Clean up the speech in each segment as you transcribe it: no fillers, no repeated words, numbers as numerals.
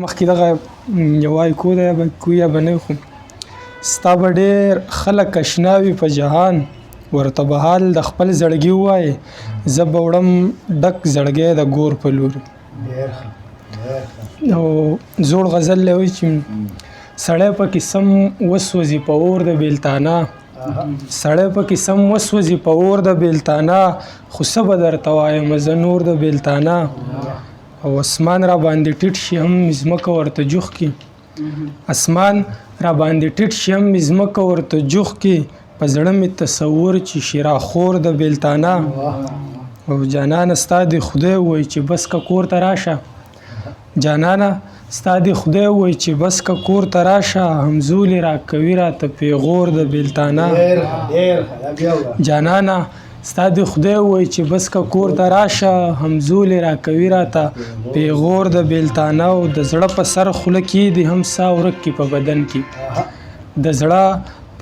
مخکې دغه یو هایکو دی، به کو یا به نه، خو ستا به ډېر خلک اشنا وي په جهان، ورته به حال د خپل زړګي ووایې، زه به وړم ډک زړګی د ګور په لور. او زوړ غزل دی، وایي چې سړی پکې سم وسوځي په اور د بیلتانه، سړی پکې سم وسوځي په اور د بیلتانه، خو څه به درته وایم زه نور د بیلتانه. او اسمان را باندې ټیټ شي هم ځمکه ورته جوخ کی، اسمان را باندې ټیټ شي هم ځمکه ورته جوخ کی، په زړه مې تصور چې شیرا خور د بیلتانه. او جانانه ستا دې خدای وای چې بس که کور ته راشه، جانانه ستا دې خدای وای چې بس که کور ته راشه، همزولې را کوي راته پیغور د بیلتانه. جانانه ستا دې خدای وای چې بس که کور ته راشه، همزولې را کوي راته پیغور د بیلتانه. او د زړه په سر خوله کې دې هم سا ورک کی په بدن کې، د زړه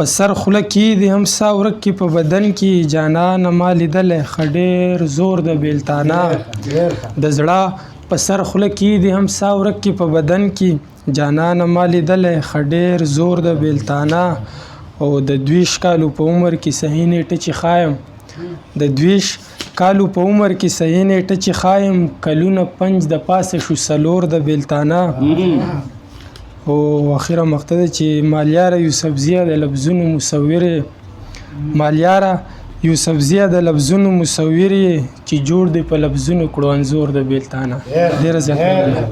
په سر خوله کې دې هم سا ورک کی په بدن کې، جانانه ما لیدلی ښه ډېر زور د بیلتانه. د زړه په سر خوله کې دې هم سا ورک کی په بدن کې، جانانه ما لیدلی ښه ډېر زور د بیلتانه. او د 22 کالو په عمر کې صحیح نیټه چې ښایم، د 22 کالو په عمر کې صحیح نیټه چې ښایم، کلونه پنج د پاسه شو څلور د بیلتانه. او اخیره مقطع ده چې مالیاره یوسفزیه د لفظونو مصور، مالیاره یوسفزیه د لفظونو مصور یې، چې جوړ دی په لفظونو کړو انځور د بیلتانه. ډېره زیاته مننه.